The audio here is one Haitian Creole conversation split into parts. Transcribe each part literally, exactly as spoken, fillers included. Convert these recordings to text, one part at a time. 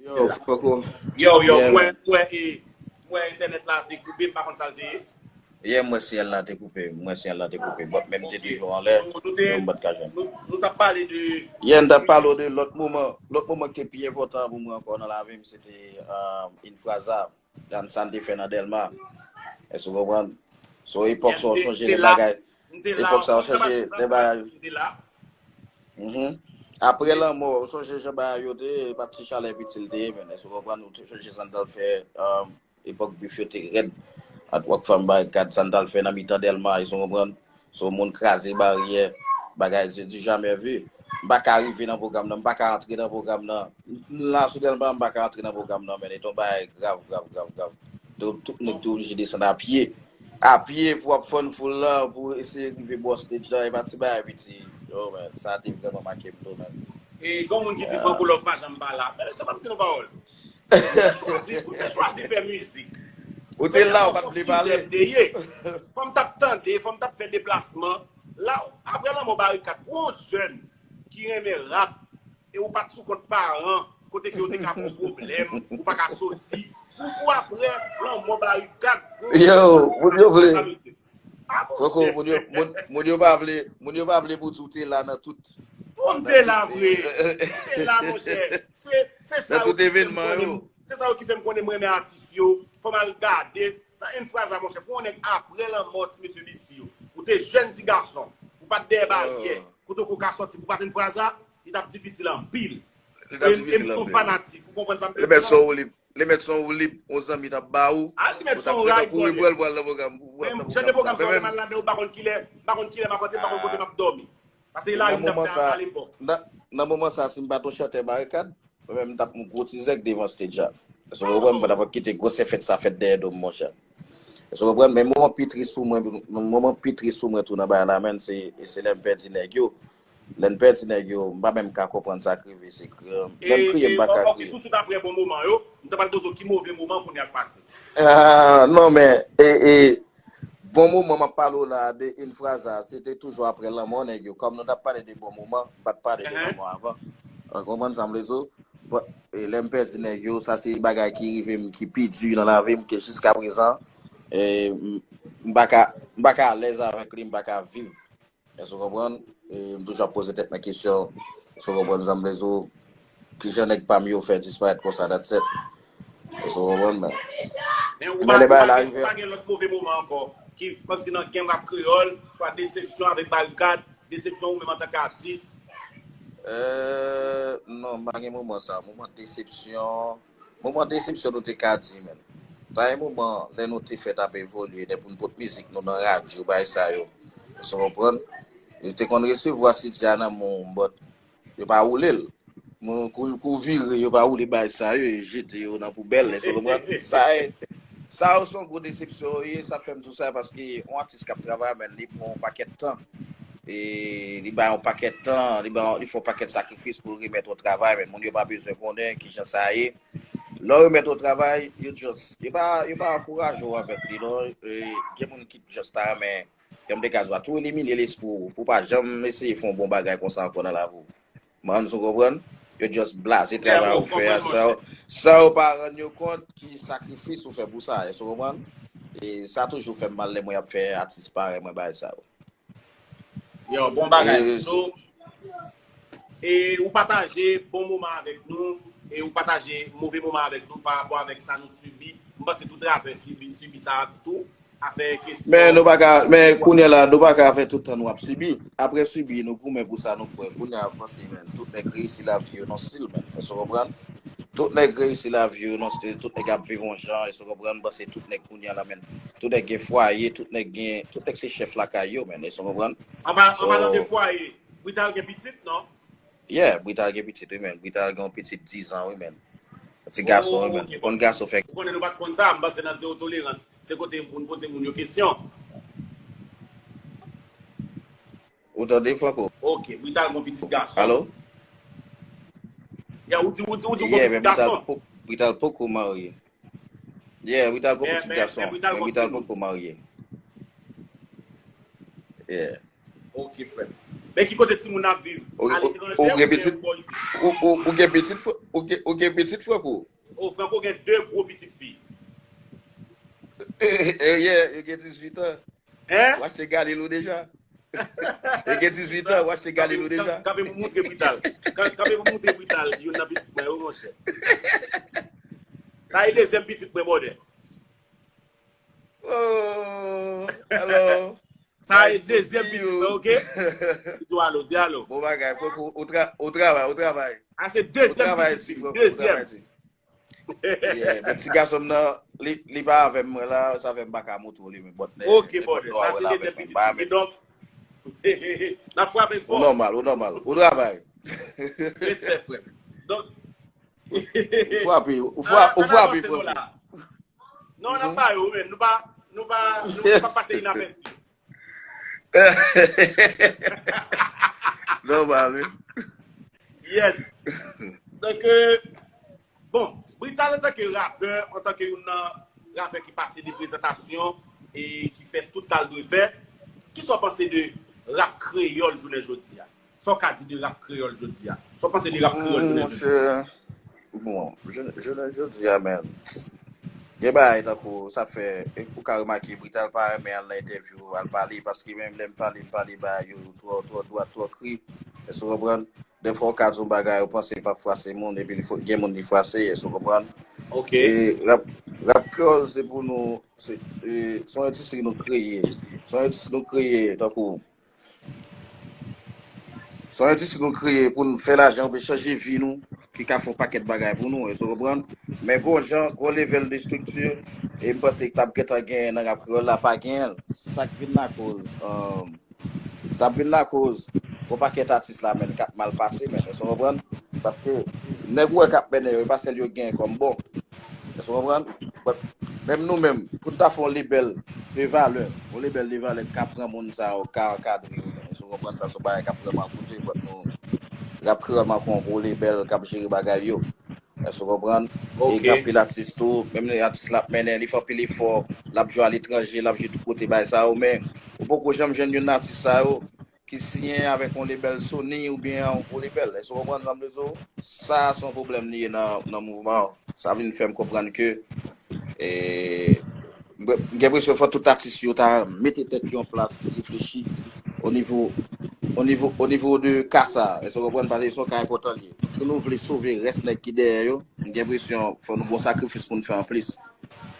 Yo, Franco. Yo, yo, mwen, mwen, e, mwen, entènèt la te koupe, m pa konn sa l te ye. Yeah, mwen, siyèl la te koupe, mwen, siyèl la te koupe. But, men m te toujou anlè, yo m pa t ka jwenn. Nou, nou t ap pale de. Yeah, m t ap pale de lòt moman, lòt moman ki te pi enpòtan pou mwen ankò nan lavi m, se te, um, Infraza. Gad sa n te fè nan Dèlma. Èske w konprann? So, epòk sa, w sonje de bagay. Epòk sa, w sonje de bagay. Mhm. Apre lanmò, w sonje jan bagay yo te ye, e pa ti chalè piti l te ye, men. Èske w konprann? Ou te sonje sa n t al fè, um, epòk bif yo te rèd. At Rockfam Barikad, sa n t al fè nan mitan Dèlma, èske w konprann? So, moun kraze baryè, bagay se du jamais vu. M pa ka rive nan pwogram nan, m pa ka antre nan pwogram nan. M la sou Dèlma, m pa ka antre nan pwogram nan, men e t on bagay grav, grav, grav, grav. Tout, tout nèg te oblije desann a pye. A pye pou ap fann foul la, pou eseye rive bò stage la, e pa ti bagay piti. Yo, men, sa te vrèman make m tou, men. E gen moun ki di Franco Love pa janm pa la. Men, sa pa m di nou pawòl. Ou te chwazi, ou te chwazi fè mizik. Ou te la, ou pa t vle pale. Fò m t ap tande, fò m t ap fè deplasman. La, apre lanmò Barikad, pou yon jèn ki renmen rap, e ou pa t sou kont paran, kote ke yo te ka ba w pwoblèm, ou pa ka soti, pou, pou apre lanmò Barikad, pou yo, moun yo vle. Franco, moun yo, moun, moun yo pa vle, moun yo pa vle pou di w te la nan tout. Bon, m te la vre. M te la, monchè. Se, se sa yo ki fè m konnen. Se sa yo ki fè m konnen m renmen atis yo. Fò m al gade. Nan Infraza, monchè, pou yon nèg apre lanmò ti mesye Bisi yo. Ou te jèn ti gason. Ou pa t dèyè baryè. Kote w ka soti pou pa t Infraza, li t ap difisil anpil. E m se yon fanatik. Ou konprann sa m vle di la? Li mèt son woulib, yon zanmi t ap ba ou. Al li mèt son ray, kouri pou l pral nan pwogram. Jan de pwogram sa yo, m al ladan yo, m pa konn kilè, m pa konn kilè m ap antre, m pa konn kote m ap dòmi. Paske lari m t ap fè a lepòk. Nan, nan moman sa, si m pa t yon chantè Barikad, mwen menm m t ap yon gwo ti zèk devan stage la. Èske w konprann? M pa t ap kite gwosè fèt sa fèt dèyè do m, monchè. Èske w konprann? Men moman pi tris pou mwen, moman pi tris pou mwen tou nan bagay la, menn, se, se lè m pèdi nèg yo. Lè n pèdi nèg yo, m pa menm ka konprann sa k rive, se kriye. Lè m kriye, m pa ka kriye. Ok, touswit apre bon moman yo, m ta pral poze w ki move moman kounye a k pase. Ah, non, men, e, e, bon moman m ap pale w la de Infraza, se te toujou apre lanmò nèg yo. Kòm nou t ap pale de bon moman, m pa t pale de lanmò avan. Ou konprann sa m vle di w? Bon, e lè m pèdi nèg yo, sa se bagay ki rive m, ki pi di nan lavi m, ke jiska prezan, e, m, m pa ka, m pa ka alèz avèk li, m pa ka viv. Èske w konprann? E m toujou ap poze tèt mwen kesyon, èske w konprann sa m vle di w? Kijan nèg pa m yo fè disparèt konsa, that's it. Èske w konprann? Men, men lè bagay la rive. Ou pa gen lòt move moman ankò? Ki, kòmsi nan game rap kreyòl, swa desepsyon avèk Barikad, desepsyon ou menm antanke atis? Euh, non, m pa gen moman sa. Moman desepsyon, Moman desepsyon nou te ka di, menn. Sa e moman lè nou te fèt ap evolye, lè pou n pot mizik nou nan radyo, bagay sa yo. Èske w konprann? Yo te konn resevwa sidi a nan men w, but yo pa woule l. Moun kou, kou vire, yo pa woule bagay sa yo, yo jete yo nan poubèl, èske w konprann? Sa e, sa yo se yon gwo desepsyon yo ye, sa fè m di w sa, paske yon atis k ap travay, menn, li pran yon pakèt tan. E li bay yon pakèt tan, li bay, li fè yon pakèt sakrifis pou l remèt yon travay, men moun yo pa bezwen konnen kijan sa ye. Lè w remèt yon travay, yo just, yo pa, yo pa ankouraje w avèk li, non. E, gen moun ki just ta renmen, jan m te ka di w la, tou elimine lespri w, pou w pa janm eseye fè yon bon bagay konsa ankò nan lavi w. Mwen, èske w konprann? Yo just blaze travay ou fè a, san, san yo pa rann yo kont ki sakrifis ou fè pou sa, èske w konprann? E sa toujou fè m mal lè mwen ap fè atis parèy mwen bagay sa yo. Yo, bon bagay. So, e ou pataje bon moman avèk nou, e ou pataje move moman avèk nou pa rapò avèk sa nou sibi. M panse tout rapè sibi, sibi sa tou. Afè kesyon. Men nou pa ka, men kounye a la, nou pa ka fè tout tan nou ap sibi. Apre sibi, nou goumen pou sa nou kwè. Kounye a, m panse, men, tout nèg reyisi lavi yo nan stil, men. Èske w konprann? Tout nèg reyisi lavi yo nan stil, tout nèg ap viv yon jan, èske w konprann? M panse tout nèg kounye a la, men. Tout nèg gen fwaye, tout nèg gen, tout nèg se chèf lakay yo, men. Èske w konprann? An pa-, an palan de fwaye, Brital gen pitit, non? Yeah, Brital gen pitit, wi, men. Brital gen yon pitit diz an, wi, men. Yon ti gason, wi, men. Ou konn gason fè. Ou konnen nou pa t konn sa, m panse nan Zewo Tolerans, se kote pou n poze moun yo kesyon. Ou tande, Franco? Ok, Brital gen yon pitit gason. Alo? Yeah, ou di, ou di, ou di ou gen yon pitit gason. Brital poko marye. Yeah, Brital gen yon pitit gason. Men Brital poko marye. Yeah. Ok, frè m. Men ki kote timoun ap viv? Aletranje oubyen bò isit? Ou gen pitit, ou gen pitit, Franco? O, Franco gen de gwo pitit fi. Yo gen dizuit an. Hein? Ou achte Galil ou deja? Yo gen dizuit an, ou achte Galil ou deja? Kanpe pou moutre Brital. Kanpe pou moutre Brital youn nan pitit mwen yo, monchè. Sa e dezyèm pitit mwen, brother. Oh, alò. Sa e dezyèm pitit mwen, oke? Di alo, di alo. Bon bagay, Franco, ou travay, ou travay. A, se dezyèm pitit fi, dezyèm. Yeah, men ti gason m nan, li, li pa avè m, mwen la, sa fè m pa ka montre w li, men bòt nèg. Ok, bòt nèg, sa se dezyèm pitit. Kidonk, n ap frape fò. Ou nòmal, ou nòmal. Ou travay. Respè, frè m. Donk, ou frape, ou frape, ou frape, frè m. Non, n ap ba yo, men nou pa, nou pa, nou pa pase inapèsi. Nòmal, wi. Yes. Donk, euh, bon, Brital antanke rapè, antanke youn nan rapè ki pase de prezantasyon e ki fè tout sa l dwe fè, kisa w panse de rap kreyòl jounen jodi a? Sa w ka di de rap kreyòl jodi a? Sa w panse de rap kreyòl jounen jodi a? Bon, jounen jodi a, men, gen bagay tankou sa fè, ou ka remake Brital pa renmen al nan entèvyou, al pale, paske menm lè m pale, m pale bagay yo twò, twò dwat, twò kri. Èske w konprann? Dèfwa w ka di yon bagay, ou panse l p ap fwase moun, epi gen moun li fwase, èske w konprann? Ok. E rap, rap kreyòl, se pou nou, se, e, se yon endistri nou kreye. Se yon endistri nou kreye, tankou, se yon endistri nou kreye pou n fè lajan oubyen chanje vi nou, ki ka fè yon pakèt bagay pou nou, èske w konprann? Men gon jan, gon level de estrikti, e m panse ki t ap gentan genyen nan rap kreyòl la, pa genyen l. Sa k vin lakoz, um, sa ap vin lakoz, gon pakèt atis la, menn, k ap mal pase, menn, èske w konprann? Paske nèg ou wè k ap mennen yo, e pa sèl yo genyen kòm bon. Èske w konprann? But, menm nou menm, pou n ta fè yon lebèl de valè, yon lebèl de valè k ka pran moun sa yo, k ka ankadre yo, èske w konprann? Sa se yon bagay k ap vrèman koute, but nou, rap kreyòl manke yon gwo lebèl k ap jere bagay yo. Èske w konprann? E gen anpil atis tou, menm lè atis la ap mennen, li fè anpil efò, l ap jwe aletranje, l ap jwe tout kote, bagay sa yo, men ou poko janm jwenn youn nan atis sa yo ki siyen avèk yon lebèl Sony oubyen yon gwo lebèl. Èske w konprann sa m vle di w? Sa a se yon pwoblèm li ye nan, nan mouvman an. Sa vin fè m konprann ke, e, m gen enpresyon fò tout atis yo ta mete tèt yo an plas, reflechi o nivo, o nivo, o nivo de ka sa a. Èske w konprann? Paske se yon ka enpòtan li ye. Si nou vle sove rès nèg ki dèyè yo, m gen enpresyon fò nou gon sakrifis pou n fè anplis.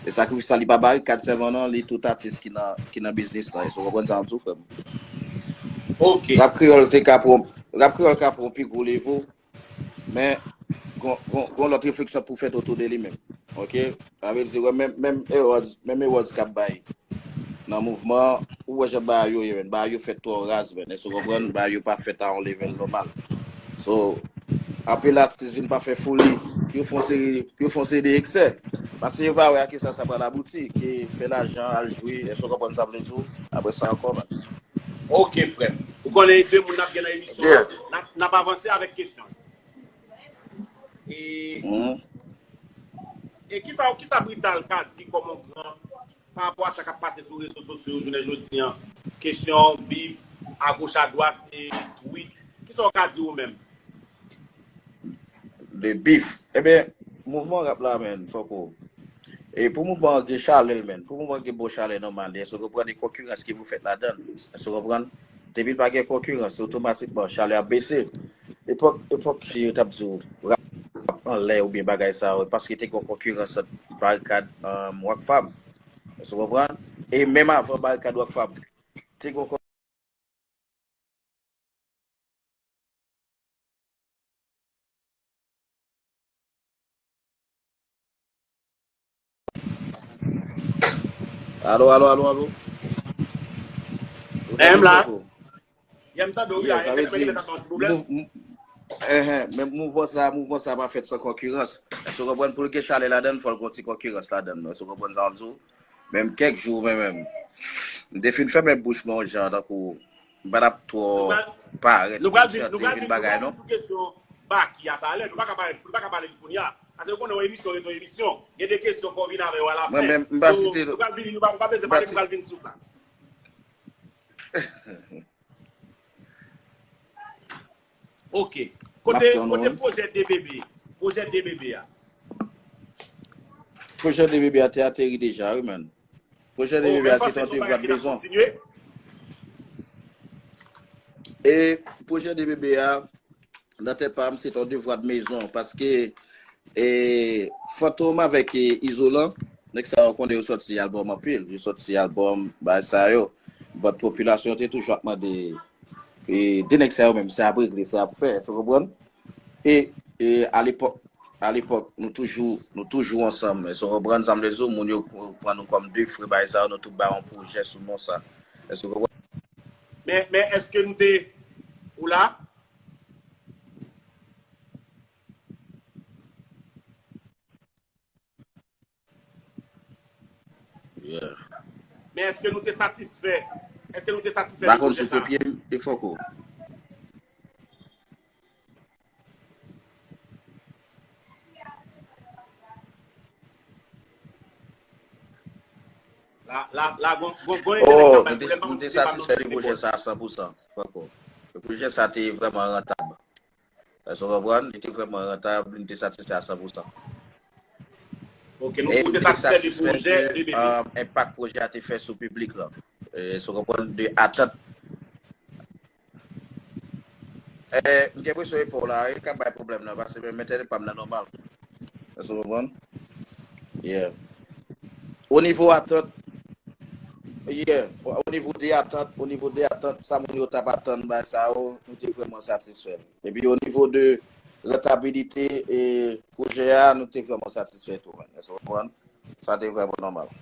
E sakrifis sa, li pa Barikad sèlman non, li tout atis ki nan, ki nan biznis lan. Èske w konprann sa m ap di w, frè m? Ok. Rap kreyòl te ka pran, rap kreyòl ka pran pi gwo levo, men gon, gon, gon lòt refleksyon pou fèt otou de li menm. Ok? Sa vle di, wè, menm, menm awards, menm awards k ap bay nan mouvman an, ou wè jan bagay yo ye, menn. Bagay yo fèt twò raz, menn. Èske w konprann? Bagay yo pa fèt a yon level nòmal. So, anpil atis vin pa fè foli, pou yo fè yon seri, pou yo fè yon seri de eksè. Paske yo pa wè a kisa sa pral abouti, ke fè lajan, al jwe, èske w konprann sa m vle di w? Apre sa ankò, man. Ok, frè m. Ou konnen de moun n ap gen nan emisyon an, n ap, n ap avanse avèk kesyon. E, e kisa, kisa Brital ka di kòm yon gran pa rapò a sa k ap pase sou rezo sosyo yo jounen jodi an? Kesyon, bif, agoch adwat, e tweet. Kisa w ka di ou menm? De bif. Ebyen, mouvman rap la, menn, fòk ou, e pou mouvman an gen chalè l, menn. Pou mouvman an gen bon chalè nòmal, èske w konprann? E konkirans ki pou fèt ladan l. Èske w konprann? Depi l pa gen konkirans, se otomatikman chalè ap bese. Epòk, epòk ki yo t ap di w rap anlè oubyen bagay sa yo, paske te gen konkirans ant Barikad, um, Rockfam. Èske w konprann? E menm avan Barikad Rockfam, te gen Alo, alo, alo, alo. Ou tande m la? Poko? Yè m tande w, ya, entènèt mwen gentan t ap gen yon ti pwoblèm. Mouv-, mou-, enhen, men mouvman sa, mouvman sa pa fèt san konkirans. Èske w konprann? Pou l gen chalè ladan l, fò l gen yon ti konkirans ladan l. Èske w konprann sa m di w? Menm kèk jou, men menm, m te fin fèmen bouch mwen yon jan, tankou, m pa t ap twò parèt pou m chante vin bagay, non. Nou pral vin sou kesyon Baky a talè. Nou pa ka pale, nou pa ka pale li kounye a. Paske ou konnen yon emisyon ret yon emisyon. Gen de kesyon fò w vin avè yo alafen. Mwen menm, m pa site, nou pral vin, nou pa, nou pa bezwen pale, nou pral vin sou sa. Ok. Kote, kote pwojè D B B? Pwojè D B B a. Pwojè D B B a te ateri deja, wi, man. Pwojè D B B a se yon devwa de mezon. E pwojè D B B a, nan tèt pa m, se yon devwa de mezon, paske e, Fantom avèk e, Izolan, nèg sa yo konnen yo sòti albòm anpil, yo sòti albòm, bagay sa yo. But popilasyon te toujou ap mande, e, de nèg sa yo menm, sa ap regle, sa ap fè, sa w konprann? E, e alepòk, alepòk, nou toujou, nou toujou ansanm, sa w konprann sa m vle di w, moun yo pran nou kòm de frè, bagay sa yo, nou tout bay yon pwojè sou non sa. Èske w konprann? Men, men èske nou te, ou la? Yeah. Men èske nou te satisfè? Èske nou te satisfè de pwojè sa? M pa konn si w kopye m, e fòk ou. La, la, la, gon, gon, gon entènèt k ap bay pwoblèm, pa konn si se pa nou ki se pwoblèm. Oh, m te, m te satisfè de pwojè sa a san pou san. Fòk ou. Pwojè sa a te vrèman rantab. Èske w konprann? Li te vrèman rantab, li te satisfè a san pou san. Ok, nou, ou te satisfè de pwojè, de bebe. E m te satisfè de, um, enpak pwojè a te fè sou piblik la. Èske w konprann? De atant. E, m gen enpresyon e pa w la, e k ap bay pwoblèm nan, paske menm entènèt pa m nan nòmal. Èske w konprann? Yeah. O nivo atant, yeah, o nivo de atant, o nivo de atant, sa moun yo t ap atann, bagay sa yo, nou te vrèman satisfè. Epi o nivo de rantabilite e pwojè a, nou te vrèman satisfè tou, man. Èske w konprann? Sa te vrèman nòmal.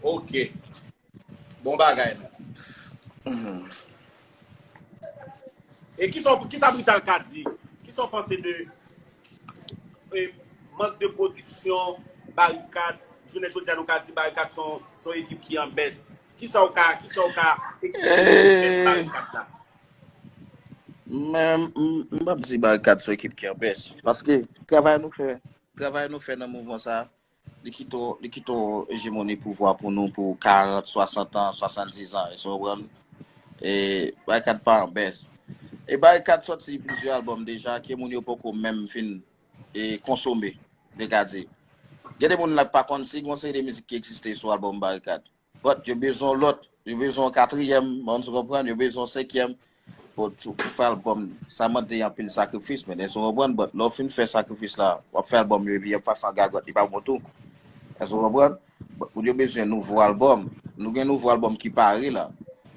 Ok. Bon bagay, non. Mhm. E kisa, kisa Brital ka di? Kisa w panse de, e, mank de pwodiksyon Barikad? Jounen jodi a, nou ka di Barikad se yon, se yon ekip ki an bès. Kisa w ka, kisa w ka eksplike sou bès Barikad la? Men, m, m p ap di Barikad se yon ekip ki an bès. Paske travay nou fè, travay nou fè nan mouvman sa a, li kite w, li kite w ejemoni pouvwa pou nou pou karant, swasant an, swasanndiz an, èske w konprann? E Barikad pa an bès. E Barikad sòti plizyè albòm deja ke moun yo poko menm fin, e, konsome, m te ka di. Gen de moun la k pa konn si gen yon seri de mizik ki egziste sou albòm Barikad. But yo bezwen yon lòt, yo bezwen yon katriyèm, bon, èske w konprann, yo bezwen yon senkyèm. Pou, pou, pou fè albòm, sa mande anpil sakrifis, men èske w konprann? But lè w fin fè sakrifis la, w ap fè albòm yo, epi y ap pase an gagòt, li pa bon tou. Èske w konprann? But moun yo bezwen nouvo albòm. Nou gen nouvo albòm ki pare la.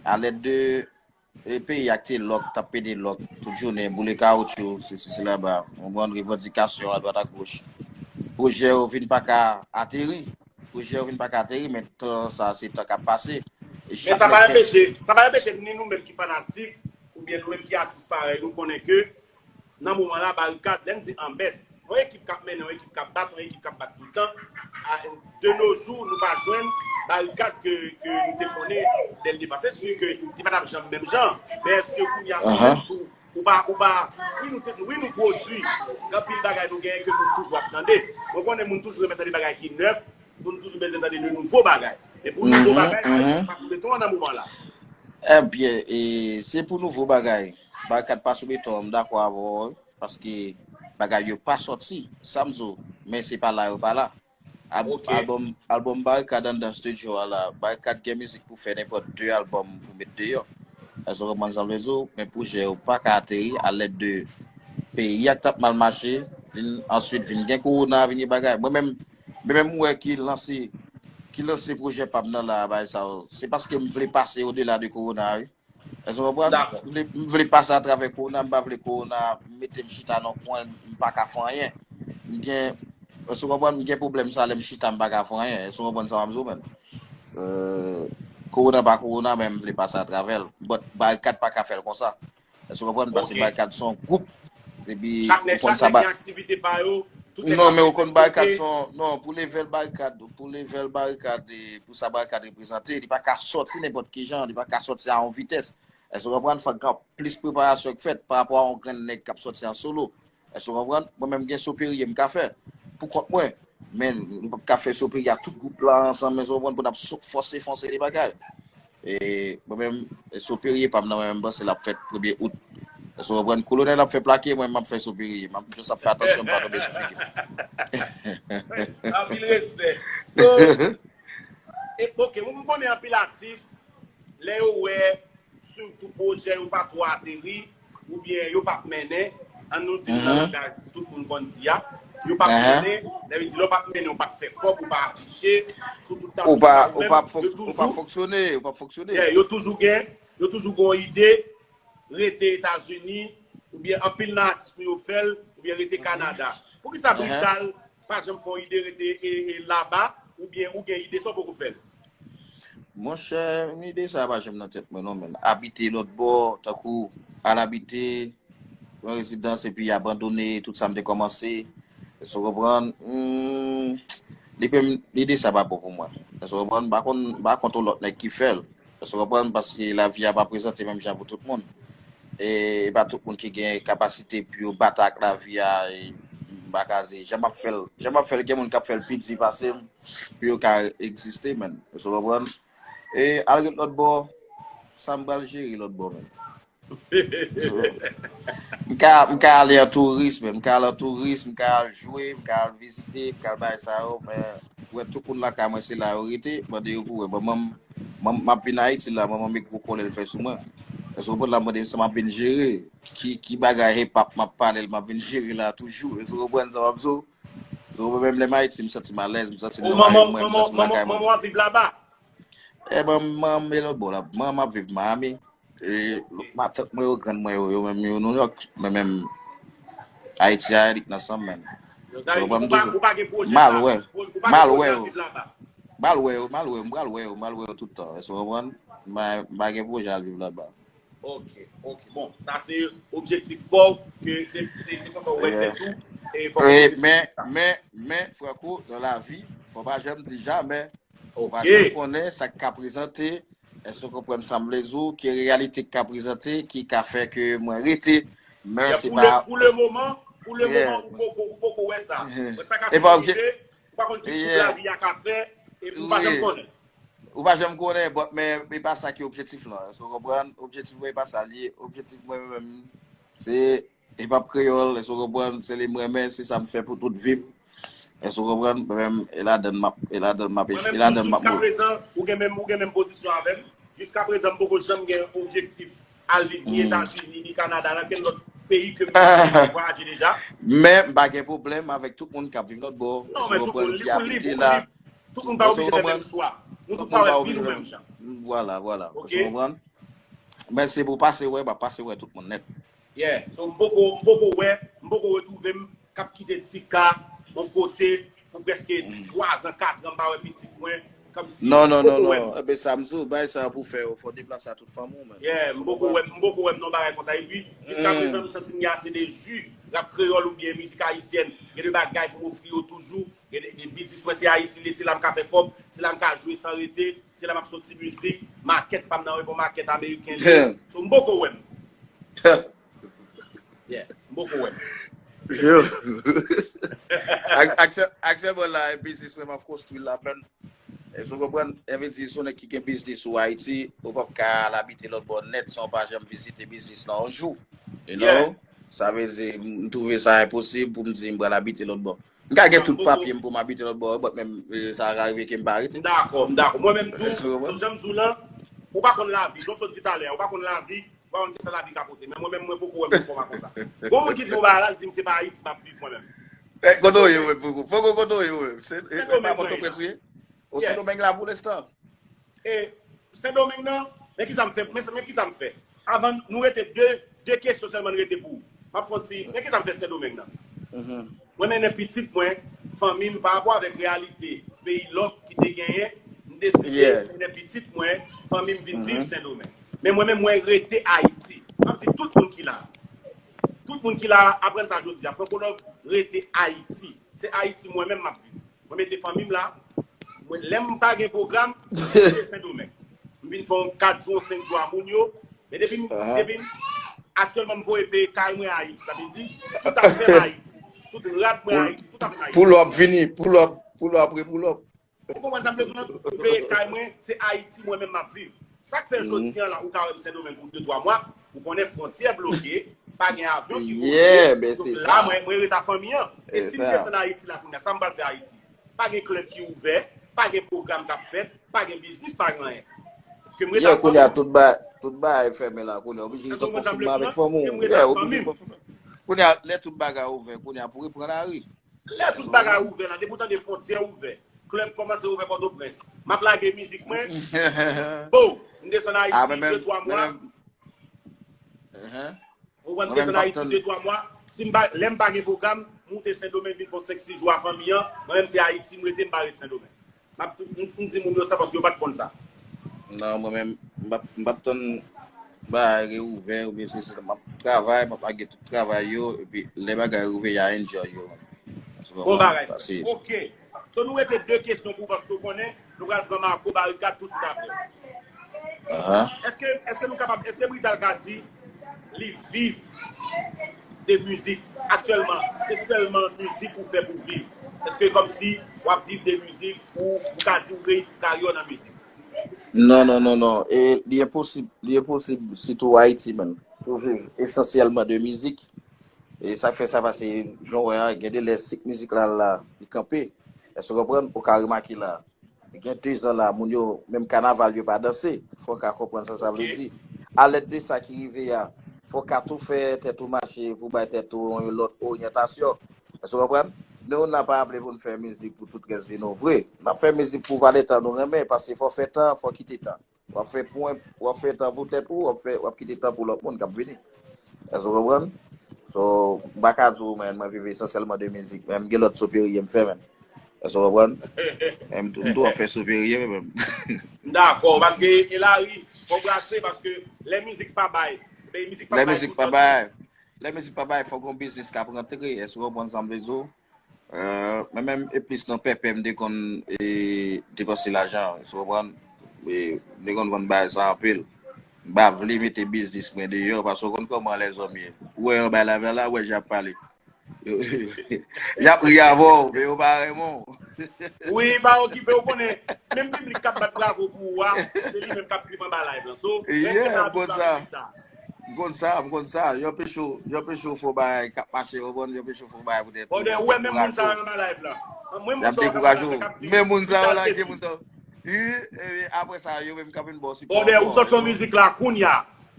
Alèd de, e, peyi a k te lòk, t ap pede lòk tout jounen, boule kawotchou, sesi, sela, ba, w konprann, revandikasyon adwat agoch. Pwojè yo vin pa ka ateri. Pwojè yo vin pa ka ateri, men tan sa, se tan k ap pase. E men chak sa pa nèg gen enpeche, sa pa enpeche ni nou menm ki fanatik, oubyen nou menm ki atis parèy, nou konnen ke nan moman la, Barikad, lè n di an bès, yon ekip k ap mennen, yon ekip k ap bat, yon ekip k ap bat tout tan, a, de nos jours, nou pa jwenn Barikad ke, ke nou te konnen dès le départ. Se si ke li pa t ap janm menm jan, men èske kounye a, ahan, pou Ou pa, ou pa, wi, nou te, wi, nou pwodui. Gen anpil bagay nou genyen ke moun toujou ap tande. Mwen konnen moun toujou renmen tande bagay ki nèf, moun toujou bezwen tande de nouvo bagay. Men pou nouvo bagay, Barikad pa sou beton an nan moman la. Ebyen, e, se pou nouvo bagay. Barikad pa sou beton an, m dakò avè w, wi, paske bagay yo pa sòti, sa m di w, men se pa la yo pa la. Ab-, ok. Albòm, albòm Barikad anndan estidyo a la. Barikad gen mizik pou fè nenpòt de albòm pou met deyò. Èske w konprann sa m vle di w? Men pwojè yo pa ka ateri alèd de peyi a k t ap mal mache, vin, answit vin gen kowona, vin gen bagay. Mwen menm, mwen menm m wè ki lanse, ki lanse pwojè pa m nan la, bagay sa yo. Se paske m vle pase odela de kowona, wi. Èske w konprann? Dakò. M vle, m vle pase atravè kowona, m pa vle kowona mete m chita nan kwen, m pa ka fè anyen. M gen, èske w konprann? M gen pwoblèm sa lè m chita, m pa ka fè anyen. Èske w konprann sa m ap di w, menn? Euh, kowona pa kowona, men m vle pase atravè l. But Barikad pa ka fè l konsa. Èske w konprann? Paske, ok, Barikad se yon gwoup. Epi, chak nèg, ou konn chak sa nèg ba- gen aktivite pa yo. Tout nèg ap fè. Non, men ou konn Barikad, ok, se yon, non, pou level Barikad, pou level Barikad, e pou sa Barikad reprezante, li pa ka sòti nenpòt ki jan, li pa ka sòti a yon vitès. Èske w konprann? Fòk gen plis preparasyon k fèt pa rapò a yon grenn nèg k ap sòti an solo. Èske w konprann? Mwen menm gen soperye m ka fè pou kont mwen. Men nou p ap ka fè soperye a tout gwoup la ansanm, èske w konprann, pou n ap so-, fòse fonse de bagay. E mwen menm, soperye pa m nan, mwen menm, m panse l ap fèt premye out. Èske w konprann? Kolonèl ap fè plake, mwen, m ap fè sopirye. M ap just ap fè atansyon m pa tonbe sou figi m. Anpil respè. So, e, ok, m konnen anpil atis, lè yo wè, sitou pwojè yo pa twò ateri, oubyen yo p ap mennen, ann nou di l nan langaj tout moun konn di a, yo p ap mennen, lè yo di lè yo p ap mennen, ou pa t fè kòb, ou pa afiche, sou tout tablo, ou pa, ou pa, ou pa fonksyone, ou pa fonksyone. Yo toujou gen, yo toujou gen yon ide, rete Etazini, oubyen anpil nan atis nou yo fè l, oubyen rete Kanada. Poukisa Brital pa janm fè yon ide rete e, e, laba, oubyen ou gen ide sa w poko fè l? Monchè, ide sa pa janm nan tèt mwen non, men. Abite lòt bò, tankou al abite yon rezidans epi abandone tout sa m te kòmanse. Èske w konprann? Hmm, li pe m, ide sa pa bon pou mwen. Èske w konprann? M pa konn, m pa kont yon lòt nèg ki fè l. Èske w konprann? Paske lavi a pa prezante menm jan pou tout moun. E, e pa tout moun ki gen kapasite pou yo bat ak lavi a. E, m pa ka di, jan m ap fè l, jan m ap fè l, gen moun k ap fè l pi di pase m pou yo ka egziste, menn. Èske w konprann? E al ret lòt bò, sa m pral jere lòt bò, menn. So, m ka, m ka ale an touris, menn. M ka al an touris, m ka al jwe, m ka al vizite, m ka al bay sa yo, men wè tout moun lakay mwen se la yo rete, mande yo pou wè. Manman m, m ap vin Ayiti la, manman m e gwo kòlè l fè sou mwen. Èske w konprann? L ap mande m sa m ap vin jere, ki, ki bagay hip hop m ap pale l, m ap vin jere la toujou. Èske w konprann sa m ap di w? So, mwen menm lè m Ayiti, m santi m alèz, m santi m nan kay mwen, m santi m lakay mwen. Manman w ap viv laba? E manman m e lòt bò la. Manman m ap viv Miami. E matant mwen yo, grann mwen yo, yo menm yo New York. Mwen menm Ayiti a, li k nan san m, menn. So, ban m di w, m al wè, m al wè yo. M al wè yo, m al wè yo, m al wè yo tout tan. Èske w konprann? M pa gen pwojè al viv laba. Ok, ok. Bon, sa se objektif pa w, ke se, se, se konsa w wè tèt ou, e fòk ou... Men, men, men, Franco, nan lavi, fò pa janm di jamè. Ou pa janm konnen sa k ka prezante. Èske w konprann sa m vle di w? Ki reyalite k ka prezante, ki ka fè ke mwen rete? Men se pa... Pou le, pou le moman, pou le moman, ou poko, ou poko wè sa. Sa ka toujou rive, ou pa konn ki kout lavi a ka fè, epi ou pa janm konnen. Ou pa janm konnen, but, men e pa sa ki objektif lan. Èske w konprann? Objektif mwen e pa sa li ye. Objektif mwen menm, se hip hop kreyòl, èske w konprann? Se li m renmen, se sa m fè pou tout vi m. Èske w konprann? Mwen menm, e ladan l m ap, e ladan l m ap, e ladan l m ap mouri. Mwen menm tou, jiska prezan, ou gen menm, ou gen menm pozisyon avè m. Jiska prezan, m poko janm gen objektif al viv ni Etazini, ni Kanada, nan kenn lòt peyi ke m te vwayaje deja. Men, m pa gen pwoblèm avèk tout moun k ap viv lòt bò. Non, men tout moun, li pou lib, ou lib. Tout moun pa oblije fè menm chwa. Nou tout pa wè vi nou menm jan. Vwala, vwala. Èske w konprann? Men se pou pase wè, m ap pase wè tout moun nèt. Yeah, so m poko, m poko wè, m poko retwouve m k ap kite Tika yon kote pou prèske twa zan, kat zan, m pa wè pitit mwen, kòmsi m poko wè m. Non, non, non, non, enben sa m di w, bagay sa pou fè yo, fò deplase a tout fanmi w, menn. Yeah, m poko wè, m poko wè m nan bagay konsa. Epi, jiska prezan, m santi m gen ase de ji, rap kreyòl oubyen mizik ayisyèn, gen de bagay pou m ofri yo toujou. Gen de, gen biznis mwen se Ayiti l ye, se la m ka fè kòb, se la m ka jwe san rete, se la m ap soti mizik, makèt pa m nan yon bon makèt ameriken l ye. So m poko wè m. Yeah, m poko wè m. Yo. Ak- aktyè- Aktyèlman la, e biznis mwen m ap konstwi l la, menn. Èske w konprann? Envesti sou nèg ki gen biznis ou Ayiti, ou p ap ka al abite lòt bò nèt san w pa janm vizite biznis lan yon jou. You know? Sa vle di, m twouve sa enposib pou m di m pral abite lòt bò. M ka gen tout papye m pou m abite lòt bò, but menm, eh, sa ka rive ke m pa rete. M dakò, m dakò. Mwen menm tou, sou jan m di w lan, ou pa konn lavi. Jan w sot di talè a, ou pa konn lavi, ou pa konn kisa lavi ka pote. Men mwen menm, mwen poko wè m nan fòma konsa. Gon moun ki di m bagay la, l di m se pa Ayiti m ap viv mwen menm. Eh, kote w ye, ou menm, poko? Poko, kote w ye, ou menm? Se, eh, pa Pòtoprens ou ye? Ou Sendomeng la pou lenstan? E Sendomeng nan, men kisa m fè, men, men kisa m fè. Avan, nou rete de, de kesyon sèlman n rete pou ou. M ap fè yon ti, men kisa m fè Sendomeng nan. Mwen mennen pitit mwen, fanmi m, pa rapò avèk reyalite peyi lòk ki te genyen, m deside mennen pitit mwen, fanmi m vin viv Sendomeng. Men mwen menm, mwen rete Ayiti. M ap di tout moun ki la. Tout moun ki la, aprann sa jodi a. Franco Love rete Ayiti. Se Ayiti mwen menm m ap viv. Mwen mete fanmi m la. Mwen, lè m pa gen pwogram, m rete Sendomeng. M vin fè yon kat jou, yon senk jou a moun yo. Men depi m, depi m, aktyèlman, m voye peye kay mwen Ayiti. Sa vle di, tout afè m Ayiti. Tout rad mwen Ayiti. Tout afè m Ayiti. Pull up, vini, pull up, pull up, re pull up. Ou konprann sa m vle di w lan? M peye kay mwen, se Ayiti mwen menm m ap viv. Sa k fè jodi a la, ou ka wè m Sendomeng pou de twa mwa, ou konnen fwontyè bloke, pa gen avyon ki voye. Yeah, ben se sa. Donk la, mwen, mwen ret a fanmi an. E si m desann Ayiti la kounye a, sa m pral fè Ayiti? Pa gen klèb ki ouvè, pa gen pwogram k ap fèt, pa gen biznis, pa gen anyen. Ke m ret a fanmi m. Yeah, kounye a tout bagay, tout bagay fèmen la, kounye a oblije ret an konfinman avèk fanmi w. Yeah, oblije ret an konfinman. Kounye a, lè tout bagay ouvè, kounye a pou reprann lari. Lè tout bagay ouvè la, depi w tande fwontyè ouvè, klèb kòmanse ouvè Pòtoprens. M ap lage mizik mwen. Bon, m desann Ayiti de twa mwa. Ou konprann, m desann Ayiti de twa mwa. Si m pa, lè m pa gen pwogram, m moute Sendomeng vin fè senk sis jou a fanmi an. Mwen menm se Ayiti m rete, m pa ret Sendomeng. M ap tou, m, m di moun yo sa paske yo pa t konn sa. Non, mwen menm, m p ap, m p ap tann bagay reouvè oubyen se, se, m ap travay, m ap lage tout travay yo, epi lè bagay reouvè, y a enjoy yo. Bon bagay, frè. Ok. So nou rete de kesyon pou, paske w konnen, nou pral pran Marco Barikad tou swit apre. Èske, èske nou kapab, èske Brital ka di li viv de mizik aktyèlman? Se sèlman mizik ou fè pou viv? Èske kòmsi w ap viv de mizik ou ou ka di w reyisi karyè w nan mizik? Non, non, non, non. E li enposib, li enposib, sitou Ayiti, menm, pou viv esansyèlman de mizik. E sa k fè sa, paske jan w wè a, gen de lè sik mizik la, la, li kanpe. Èske w konprann? Ou ka remake la. Gen de zan la, moun yo, menm kanaval, yo pa danse. Fò w ka konprann sa sa vle di. A lèd de sa ki rive a, fò w ka tou fè tèt ou mache pou bay tèt ou yon lòt oryantasyon. Èske w konprann? Nou, n ap aple pou n fè mizik pou tout rès vi nou vre. N ap fè mizik pou valè tan nou renmen, paske fò w fè tan, fò w kite tan. W ap fè pwen, w ap fè tan pou tèt ou, w ap fè, w ap kite tan pou lòt moun k ap vini. Èske w konprann? So, m pa ka di w, men, mwen viv esansyèlman de mizik, men m gen lòt soperye m fè, men. Èske w konprann? Men m tou, m tou ap fè soperye, men. Dakò, paske e lari, fò w brase, paske lè mizik pa bay, ben, mizik pa bay tout tan. Lè mizik pa bay, fòk yon biznis k ap rantre, èske w konprann sa m vle di w? Euh, mwen menm, e plis nan pèpè m te konn e, depanse lajan, èske w konprann? E, m te konn vann bagay sa anpil. M pa vle mete biznis mwen deyò, paske w konn kòman lèzòm ye. Ou wè yo bay laval la, ou wè jan y ap pale. Y ap ri avè w, men yo pa renmen w. Wi, pa okipe, ou konnen, menm piblik k ap bat bravo pou ou a, se li menm k ap trip anba live lan. So, yeah, m konn sa. M konn sa, m konn sa. Yo anpeche w, yo anpeche w fè yon bagay k ap mache, w konprann? Yo anpeche w fè yon bagay poutèt pou dekouraje w. Bòdè, ou wè menm moun sa yo nan ba live lan. Menm moun sa yo la ki ap di, menm moun sa yo la ki moun sa yo. Wi, epi apre sa, yo menm k ap vin ba w sipò ankò. Bòdè, ou sòti yon mizik la, kounye a,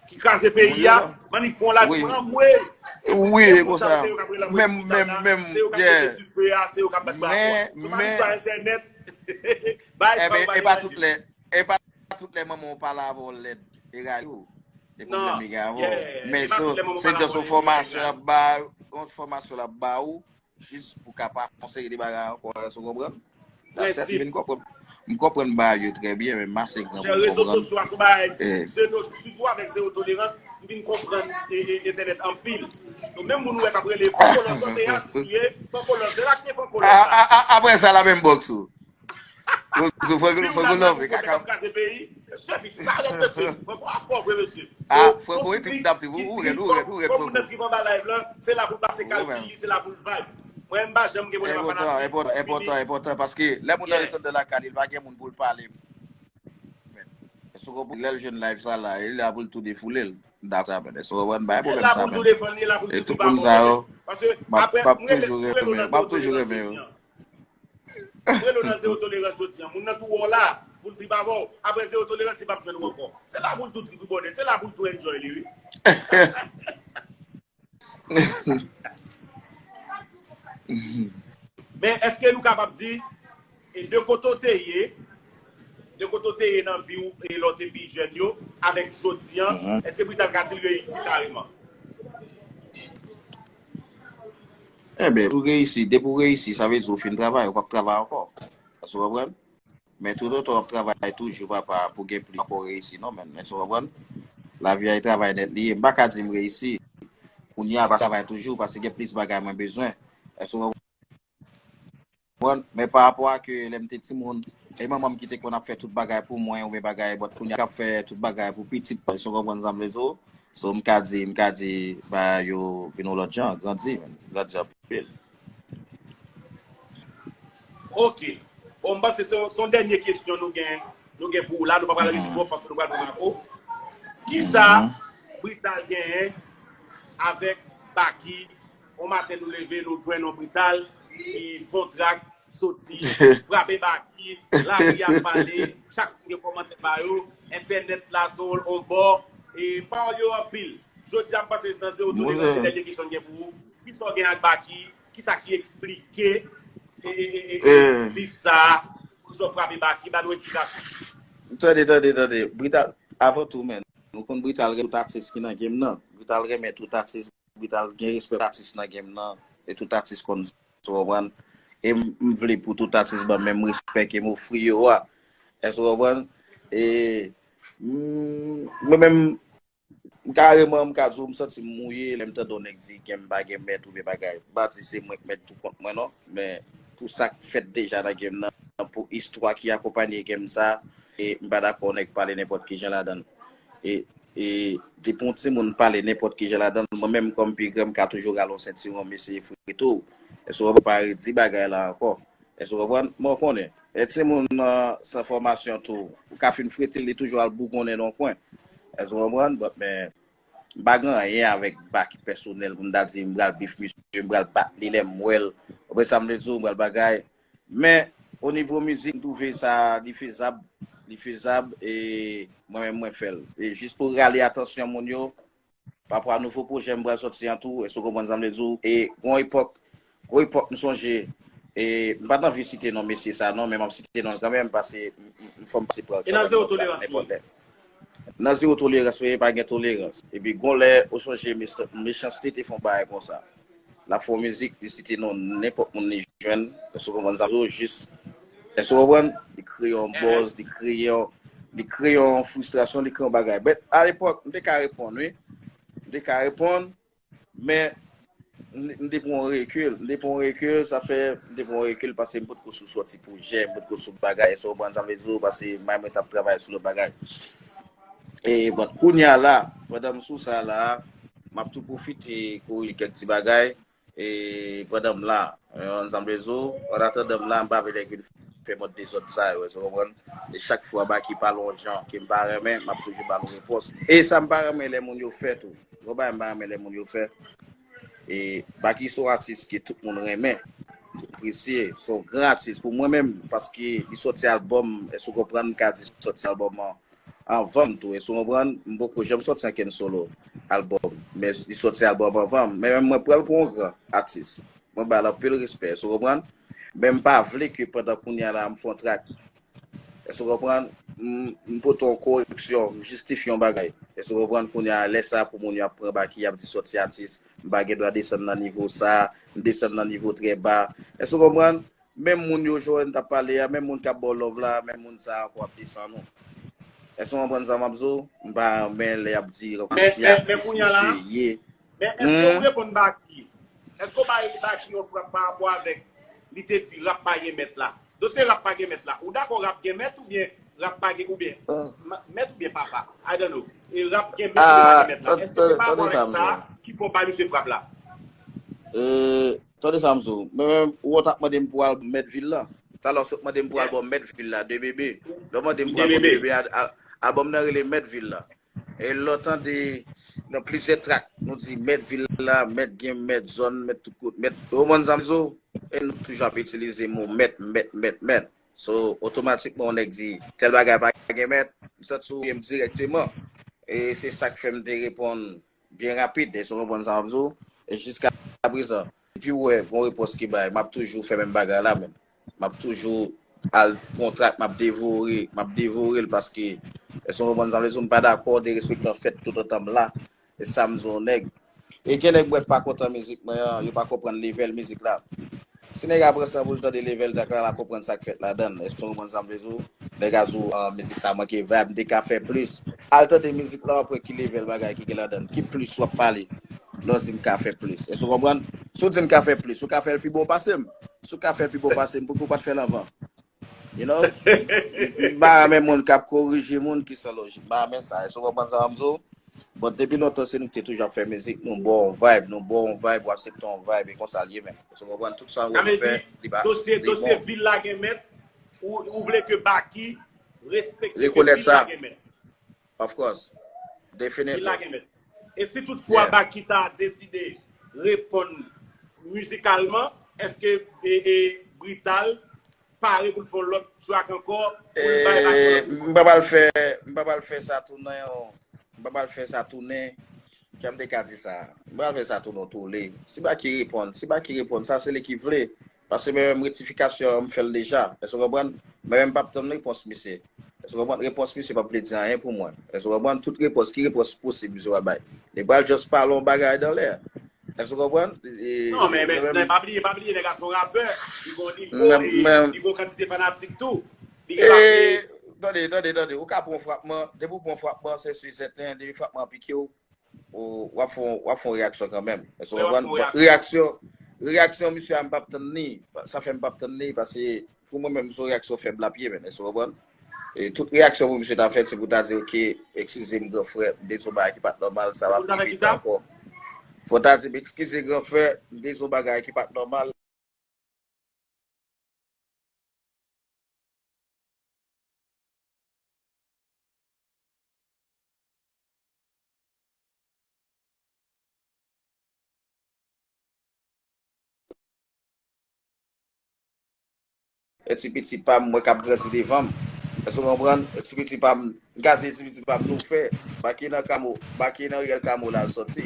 ki kraze peyi a, Mannik pran w la, di, anmwe. Wi, e konsa. Menm, menm, menm, yeah. Se yo k ap mete dife a, se yo k ap bat bravo. Men, men, Mannik sou entènèt. Bay sa, e pa tout lè, e pa tout lè manman w pale avè w lèd. E rayi w. Se pwoblèm li gen avè w. Men se just yon fòmasyon l ap ba, yon fòmasyon l ap ba ou, jis pou ka pa fè yon seri de bagay ankò, èske w konprann? That's it, m vin konprann. M konprann bagay yo trè byen, men m ase gran pou m konprann. Rezo sosyo a se yon bagay de nos jours, sitou avèk zewo tolerans, m vin konprann e, e, entènèt anpil. So, menm moun ou wè k ap rele Franco Love, sa te atis li ye, Franco Love, se la k te Franco Love la. Apre sa, la menm bòks ou. Franco Love, kaka. Mesye, piti sa rèd, mesye. Franco a fò vre, mesye. Ah, Franco, e trip dap trip, ou rèd, ou rèd, ou rèd, Franco. Moun nan trip anba live lan, se la pou l pase kalkil li, se la pou l vibe. Mwen, m pa janm gen pwoblèm ak fanatik. Enpòtan, enpòtan, enpòtan, paske lè moun nan ret anndan lakay li, li pa gen moun pou l pale. Èske w konprann? Lè l jwenn live sa la, li la pou l tou defoule l. Dakò sa, men. Èske w konprann? Bay pwoblèm sa, men. E tout moun sa yo, m ap, m ap toujou renmen, m ap toujou renmen yo. Mwen rele w nan zewo tolerans jodi a. Moun nan tou wè w la, pou l trip avè w. Apre zewo tolerans, li p ap jwenn ou ankò. Se la pou l tou trip wi bòdè. Se la pou l tou enjoy li, wi. Men èske nou kapab di, e de kote w te ye, de kote w te ye nan vi w, e lè w te pi jèn yo, avèk jodi a, èske Brital ka di l reyisi kareman? Enben, pou reyisi, depi w reyisi, sa vle di w fin travay, ou p ap travay ankò. Èske w konprann? Men toutotan w ap travay toujou, papa, pou gen plis, w poko reyisi, non, men, èske w konprann? Lavi a e travay nèt li ye. M pa ka di m reyisi. Kounye a, m ap travay toujou, paske gen plis bagay mwen bezwen. Èske w konprann? Men pa rapò a ke lè m te timoun, e manman m ki te konn ap fè tout bagay pou mwen, oubyen bagay, but kounye a k ap fè tout bagay pou pitit mwen, èske w konprann sa m vle di w? So, m ka di, m ka di, bagay yo vin yon lòt jan, grandi, men, grandi anpil. Ok. Bon, m panse se yon, se yon dènye kesyon nou gen, nou gen pou ou la. Nou pa pral rete twòp paske nou pral pran Marco. Kisa Brital genyen avèk Baky. On maten nou leve, nou jwenn on Brital ki fon trak, soti, frape Baky, lari a pale, chak moun gen kòmantè pa yo, entènèt la sou on bò, e pawòl yo anpil. Jodi a, m panse nan Zewo Tolérans, se dènye kesyon m gen pou ou. Kisa w gen ak Baky? Kisa ki eksplike e, e, e, e, e, bif sa a? Pou sa w frape Baky, ba nou eksplikasyon. Tande, tande, tande. Brital, avan tou, men, nou konn Brital renmen tout atis ki nan game nan. Brital renmen tout atis, Brital gen respè atis nan game nan. E tout atis konn sa, w konprann? E m, m vle pou tout atis ban menm respè ke m ofri yo a. Èske w konprann? E, mm, mwen menm, kareman, m ka di w, m santi m mouye lè m tande yon nèg di gen m pa gen mèt oubyen bagay. M pa di se mwen k mèt tou kont mwen non, men pou sa k fèt deja nan game nan, pou istwa ki akonpaye game sa, e m pa dakò nèg pale nenpòt ki jan ladan l. E, e depi yon timoun pale nenpòt ki jan ladan l, mwen menm kòm pi gran, m ka toujou rale yon sentiwon, m eseye frite w. Èske w pa redi bagay la ankò? Èske w konprann? Mwen konnen. E timoun nan san fòmasyon tou, ou ka fin frite l, li toujou al bougonnen nan yon kwen. Èske w konprann? But, men, m pa gen anyen avèk Baky pèsonèl pou m ta di m pral bif misye, m pral bat li lè m wè l. Ou konprann sa m vle di w, m pral bagay. Men, o nivo mizik, m twouve sa, li fezab, li fezab, e mwen menm, mwen fè l. E jis pou rale atansyon moun yo, pa rapò a nouvo pwojè m pral sòti an tou, èske w konprann sa m vle di w? E gon epòk, gon epòk m sonje, e m pa t anvi site non mesye sa non, men m ap site non l kanmenm, paske m, m, m fò m pase pran l kanmenm, non, sa, nenpòt lè. Nan Zewo Tolerans, men pa gen tolerans. Epi gon lè, ou sonje Mechanste te fè yon bagay konsa. L ap fè yon mizik, li site non nenpòt moun li jwenn, èske w konprann sa m di w? Jis, èske w konprann? Li kreye yon buzz, li kreye yon, li kreye yon fristrasyon, li kreye yon bagay. But, alepòk, m te ka reponn, wi. M te ka reponn, men m, m te pran yon rekil. M te pran yon rekil, sa fè m te pran yon rekil paske m potko sou sòti pwojè, m potko sou bagay. Èske w konprann sa m vle di w? Paske mwen, mwen t ap travay sou lòt bagay. E, but, kounye a la, pandan m sou sa la, m ap tou pwofite korije kèk ti bagay. E pandan m la, yon zanm rezo, an atandan m la, m pa vle nèg vin fè mòd dezòd sa yo, èske w konprann? E chak fwa Baky pale yon jan ke m pa renmen, m ap toujou ba l yon repons. E sa m pa renmen lè moun yo fè tou. Gon bagay m pa renmen lè moun yo fè. E Baky se yon atis ke tout moun renmen, tout apresye, se yon gran atis pou mwen menm, paske li sòti albòm, èske w konprann, m ka di sòti albòm an anvan m tou, èske w konprann? M poko janm sòti ankenn solo albòm, men li sòti albòm anvan m. Men mwen pran l pou yon gran atis. Mwen ba l anpil respè, èske w konprann? Men m pa vle ke pandan kounye a la m fè yon trak, èske w konprann? M, m pote yon koreksyon, m jistifye yon bagay. Èske w konprann? Kounye a, lè sa pou moun yo ap pran Baky, y ap di sòti atis, m pa gen dwa desann nan nivo sa, m desann nan nivo trè ba. Èske w konprann? Menm moun yo jwenn t ap pale a, menm moun k ap ba w love la, menm moun sa ankò ap desann ou. Èske w konprann sa m ap di w? M pa renmen lè y ap di kòmsi atis misye ye. Men èske w reponn Baky? Èske w bay Baky yon frap pa rapò avèk li te di rap pa gen mèt la? Dosye rap pa gen mèt la. Ou dakò rap gen mèt oubyen rap pa gen, oubyen mèt oubyen papa? I don't know. E rap gen mèt oubyen pa gen mèt la? Èske se pa rapò avèk sa ki fè w bay misye frap la? Tande sa m di w. Mwen menm, ou t ap mande m pou albòm Mèt Vil la. Talè w sot mande m pou albòm Mèt Vil la, De Bebe. Lè w mande m pou albòm De Bebe, albòm nan rele Mèt Vil la. E lè w tande nan plizyè trak, nou di Mèt Vil la, Mèt gen, Mèt zòn, Mèt tout kote, Mèt, ou konprann sa m di w? E nou toujou ap itilize mo mèt, mèt, mèt, mèt. So, otomatikman, yon nèg di, tèl bagay pa gen mèt, m santi w ye m dirèkteman. E se sa k fè m te reponn byen rapid, èske w konprann sa m ap di w? E jiska prezan, depi w wè gon repons ki bay, m ap toujou fè menm bagay la menm. M ap toujou al pran trak, m ap devore, m ap devore l paske, èske w konprann sa m vle di w? M pa dakò derespektan fèt toutotan m la. E sa m di yon nèg. E gen nèg mwen pa kontan mizik mwen an, yo pa konprann level mizik la. Si nèg a pran san pou l tande level trak la, l a konprann sa k fèt ladan l. Èske w konprann sa m vle di w? Nèg a di w, ah, mizik sa manke vibe, m te ka fè plis. Al tande mizik la, w ap wè ki level bagay ki gen ladan l, ki plis w ap pale lè w di m ka fè plis. Èske w konprann? Si w di m ka fè plis, ou ka fè l pi bon pase m. Si w ka fè l pi bon pase m, poukisa w pa t fè l anvan? You know? M pa renmen moun k ap korije moun ki san lojik. M pa renmen sa. Èske w konprann sa m di w? Bon, depi lontan, se nou ki te toujou ap fè mizik, nou ba w yon vibe, nou ba w yon vibe, w aksepte yon vibe, e konsa l ye menm. Èske w konprann? Tout sa w wè nou fè, li pa, dosye, li dosye bon. Vil la gen mèt, ou, ou vle ke Baky respekte ke vil la gen mèt. Of course. Definitely. Vil la gen mèt. E si toutfwa Baky ta deside reponn mizikalman, èske e, e, Brital pare pou l fè yon lòt track ankò pou l bay Baky yon lòt? M pa pral fè, m pa pral fè sa tounen yon, m pa pral fè sa tounen, jan m te ka di sa, m pa pral fè sa tounen yon toule. Si Baky reponn, si Baky reponn, sa se li ki vle. Paske mwen menm rektifikasyon an, m fè l deja. Èske w konprann? Mwen menm m p ap tann repons misye. Èske w konprann? Repons misye p ap vle di anyen pou mwen. Èske w konprann? Tout repons, ki repons posib misye pral bay? Li pral just pale yon bagay dan lè. Èske w konprann? E, Non, men, men, mwen menm men pa bliye, pa bliye, nèg la se yon rapè. Li gon, li gon, Mwen, li, mwen, li gon kantite fanatik tou. Li gen e, pase tande, tande, tande. Ou ka pran frapman. Depi w pran frapman, se si sèten. Depi frapman an pike w, ou, w ap fè yon, w ap fè yon reyaksyon kanmenm. Èske w konprann? Bon, reyaksyon, reyaksyon misye a, m p ap tann li. Sa fè m p ap tann li, paske pou mwen menm, se yon reyaksyon fèb l ap ye, menn. Èske w konprann? E tout reyaksyon pou misye ta fèt, se pou ta di, "Ok, eskize m, gran frè, m te di yon bagay ki pa t nòmal, sa p ap ripete ankò." Fò ta di, "Eskize, gran frè, m te di yon bagay ki pa t nòmal." E ti piti pa m, mwen k ap grandi devan m. Èske w konprann? E ti piti pa m, gade ti piti pa m nou fè. Baky nan kamo, Baky nan riyèl kamo la l sòti.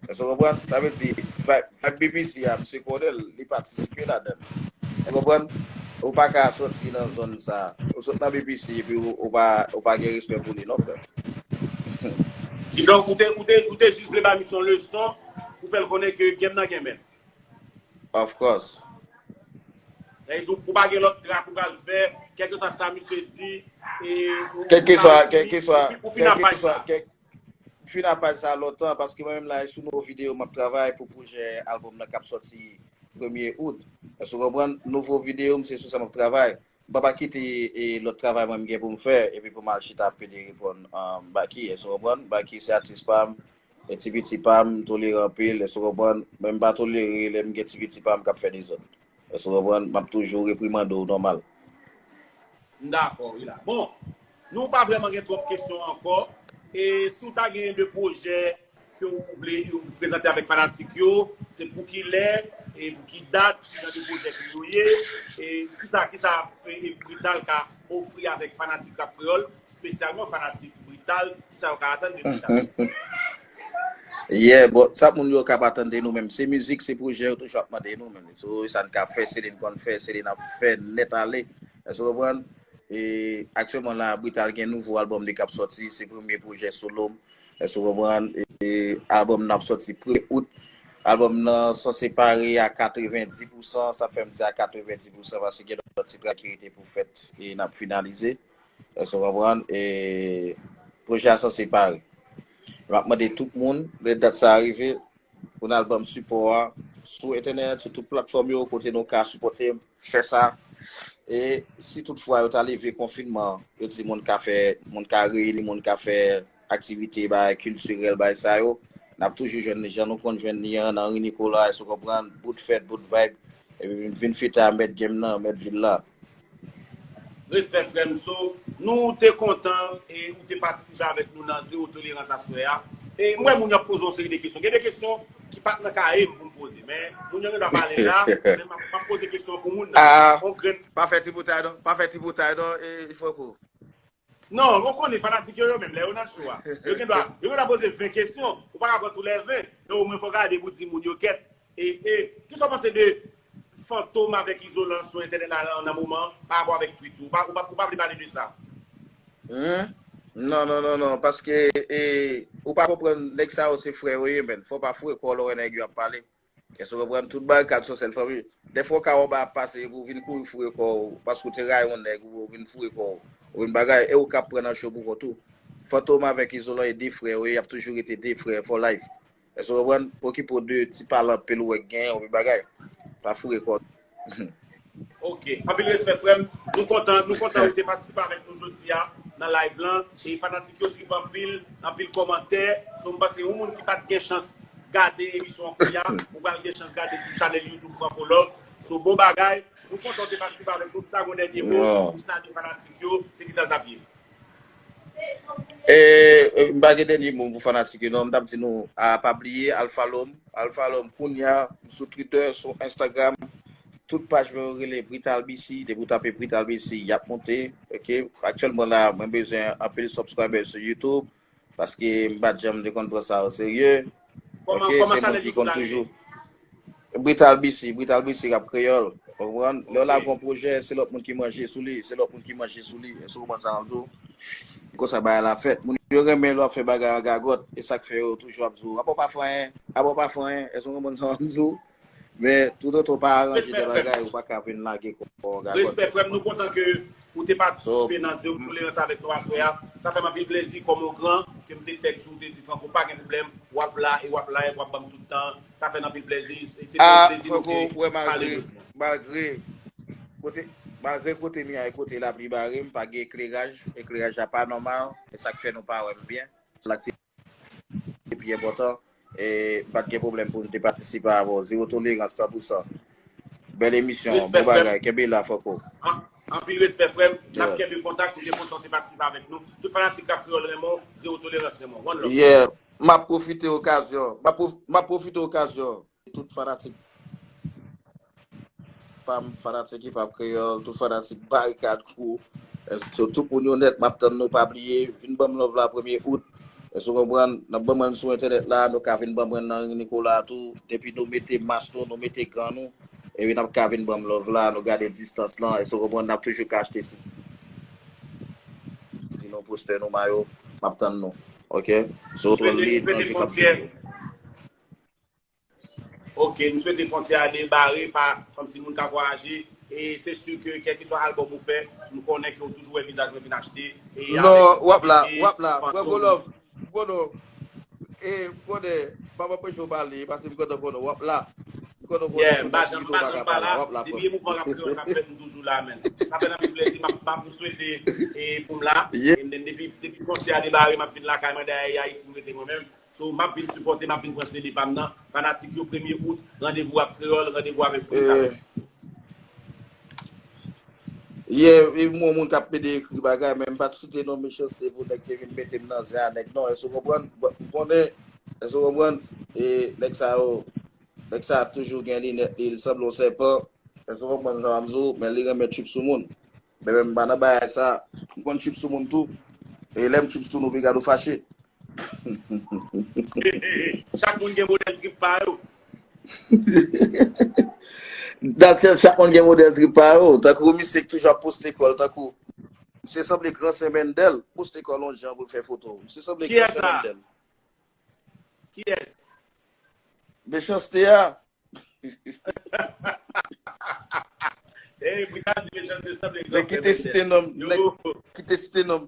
Èske w konprann? Sa vle di, vibe, vibe B B C a, misye konnen l, li patisipe ladan l. Èske w konprann? Ou pa ka sòti nan zòn sa. Ou sot nan B B C epi ou, ou pa, ou pa gen respè pou li non, frè. Kidonk, ou te, ou te, ou te jis vle ba misye yon leson pou fè l konnen ke game nan gen men. Of course. Sa vle di, ou pa gen lòt track ou pral fè, kèlkeswa sa misye di, e ou, ou Kèlkeswa, kèlkeswa, ou fin a paj sa. Kèlkeswa, kèl-, fin a paj sa lontan, paske mwen menm la, e sou nouvo videyo m ap travay pou pwojè albòm nan k ap sòti premye out. Èske w konprann? Nouvo videyo m, se sou sa m ap travay. M pa, pa kite, e, lòt travay mwen m gen pou m fè, epi pou m al chita ap pede reponn, um, Baky, èske w konprann? Baky se atis pa m, e ti piti pa m, m tolere anpil, èske w konprann? Men m pa tolere lè m gen ti piti pa m k ap fè dezòd. Èske w konprann? M ap toujou reprimande w nòmal. M dakò, wi la. Bon, nou pa vrèman gen twòp kesyon ankò. E si w ta gen de pwojè ke w vle prezante avèk fanatik yo, se pou ki lè, e pou ki dat, ki jan de pwojè ke yo ye, e kisa, kisa, e, Brital ka ofri avèk fanatik rap kreyòl, espesyalman fanatik Brital, kisa yo ka atann de Brital? Yeah, bon, sa moun yo ka pa tande nou menm. Se mizik, se pwojè yo toujou ap mande nou menm. So, sa n ka fè, se li n konn fè, se li n ap fè nèt ale. Èske w konprann? E aktyèlman la, Brital gen nouvo albòm li k ap sòti, se premye pwojè solo m. Èske w konprann? E albòm nan ap sòti premye out. Albòm nan sanse pare a katrevenndis pousan, sa fè m di a katrevenndis pousan paske gen lòt ti travay ki rete pou fèt e n ap finalize. Èske w konprann? E pwojè a sanse pare. M ap mande tout moun, lè dat sa a rive, pou n al ban m sipò a sou entènèt, sou tout platfòm yo, kote nou ka sipòte m, fè sa. E si toutfwa yo ta leve konfinman, yo di moun ka fè, moun ka reyini, moun ka fè aktivite, bagay kiltirèl, bagay sa yo, n ap toujou jwenn li jan nou konn jwenn li an nan ri Nikola, èske w konprann? Bout fèt, bout vibe. Epi vin, vin fete a mèt game nan, mèt vil la. Respè, frè m. So, nou te kontan e ou te patisipe avèk nou nan Zewo Tolerans aswè a. E m wè moun yo ap poze yon seri de kesyon. Gen de kesyon ki pa t nan kaye m pou m poze, men moun yo gen dwa pale la, men m ap, m ap poze kesyon pou moun nan. Ah, on grenn pa fè ti boutay non, pa fè ti boutay non, e, Franco. Non, ou konnen fanatik yo, yo menm, lè yo nan show a, yo gen dwa, yo gen dwa poze ven kesyon. Ou pa ka pran tou lè ven. Men omwen fò w gade pou di moun yo kèt. E, e, kisa w panse de Fantom avèk Izolan sou entènèt la nan, nan moman an, pa rapò avèk tweet yo? Ou pa, ou pa, ou pa vle pale de sa? Hmm? Non, non, non, non, paske, e, ou pa konprann, nèg sa yo se frè yo ye, menn. Fò w pa foure kò w lè w wè nèg yo ap pale. Èske w konprann? Tout barikad se yon sèl fanmi. Dèfwa w ka wè yon bagay ap pase epi w vin kouri foure kò w paske w te rayi yon nèg, ou vin foure kò w, ou vin bagay, e ou k ap pran nan cho pou kont ou. Fantom avèk Izolan e de frè yo ye, y ap toujou rete de frè for life. Èske w konprann? Okipe w de ti pale anpil ou wè k genyen, ou vin bagay. Pa foure kò w. Ok. Anpil respè, frè m. Nou kontan, nou kontan ou te patisipe avèk nou jodi a nan live lan. E fanatik yo trip anpil, anpil kòmantè. So, m panse yon moun ki pa t gen chans gade emisyon an kounye a, ou pral gen chans gade sou chanèl YouTube Franco Love. So, bon bagay. Nou kontan ou te patisipe avèk nou. Si w ta gen yon dènye mo pou w salye fanatik yo, se kisa l t ap ye? E, e, m pa gen dènye mo pou fanatik yo, non. M t ap di nou, a, pa bliye, al follow m. Al follow m kounye a, sou Twitter, sou Instagram. Tout paj mwen yo rele Brital B C. Depi w tape Brital B C, y ap monte. Ok? Aktyèlman la, mwen bezwen anpil subscriber sou YouTube. Paske m pa t janm te konn pran sa o serye. Ok, se moun ki konn toujou. Brital B C, Brital B C k ap kreyòl. Ou konprann? Lè w lage yon pwojè, se lòt moun ki manje sou li, se lòt moun ki manje sou li. Èske w konprann sa m ap di w? Konsa bagay la fèt. Moun yo renmen lè w ap fè bagay an gagòt, e sa k fè yo toujou ap di w, "Apa w pa fè anyen, apa w pa fè anyen." Èske w konprann sa m ap di w? Men, toutotan w pa aranje de bagay, ou pa ka vin lage kò w an gagòt. Respè, frè m, nou kontan ke ou te patisipe nan Zewo Tolerans avèk nou aswè a. Sa fè m anpil plezi, kòm yon gran, ke m te tèks ou, ou te di, "Franco, pa gen pwoblèm, w ap la, e w ap la, e w ap ban m tout tan." Sa fè n anpil plezi. Se, se yon plezi nou te pale jodi a. Malgre, malgre kote, malgre kote m ye a e kote lapli bare, m pa gen ekleraj. Ekleraj la pa nòmal. E sa k fè nou pa wè m byen. Sa k te pi enpòtan. E m pa t gen pwoblèm pou m te patisipe avè w. Zewo tolerans, san pou san. Bèl emisyon, bon bagay. Kenbe la, Franco. An-, anpil respè, frè m. N ap kenbe kontak, nou te kontan w te patisipe avèk nou. Tout fanatik Rap Kreyòl renmen w, Zewo Tolerans renmen w. One love. Yeah. M ap pwofite okazyon. M ap pwof-, m ap pwofite okazyon. Tout fanatik pa m, fanatik Hip Hop Kreyòl, tout fanatik Barikad Crew. Èske tout moun yo nèt, m ap tann nou, pa bliye, vin ban m love la premye out. Èske w konprann? N ap ban m sou entènèt la, nou ka vin ban m nan Ri Nikola tou. Depi nou mete mas nou, nou mete gan nou, epi n ap ka vin ban m love la, nou gade distans lan. Èske w konprann? N ap toujou ka achte si, si nou postè nou mayo, m ap tann nou. Ok? So, nou swete, nou swete fwontyè. Ok, m swete fwontyè a debare, pa kòmsi moun ka vwayaje. E se si ke kèlkeswa albòm ou fè, m konnen ke w toujou wè vizaj mwen vin achte. E non, w ap la, w ap la. Franco Love, Franco Love. E, m konnen, m ap anpeche w pale, paske m kontan konnen w ap la. M kontan konnen w ap la. Yeah, m pa janm, m pa janm pa la. Depi e mouvman Rap Kreyòl k ap fèt, m toujou la, menn. Sa fè n anpil plezi, m ap, m ap, m swete, e, pou m la. Yeah. E, depi, depi fwontyè a debare, m ap vin lakay mwen, dayè, e Ayiti m rete mwen menm. So, m ap vin sipòte, m ap vin pran seri pa m nan. Fanatik yo, premye out, randevou Rap Kreyòl, randevou avèk Brital. Eh, yeah, e m wè moun k ap pede ekri bagay, men m pa t site non Mechanste pou nèg te vin mete m nan zen a nèg non. Èske w konprann? Bon, ou konnen, èske w konprann? E nèg sa yo, nèg sa toujou gen linèt li, li sanble yon sèpan. Èske w konprann sa m ap di w? Men li renmen trip sou moun. Men, men m pa nan bagay sa. M konn trip sou moun tou. E lè m trip sou nou, piga nou fache. Chak moun gen modèl trip pa yo. That's it, chak moun gen modèl trip pa yo. Tankou misye k toujou ap poste kò l, tankou misye sanble gran sè Mendel, poste kò l yon jan pou l fè foto. Misye sanble gran sè Mendel. Kiyès? Mechanste a. Ey, Brital di Mechanste sanble gran sè Mendel. Nèg ki te site non m, nèg ki te site non m.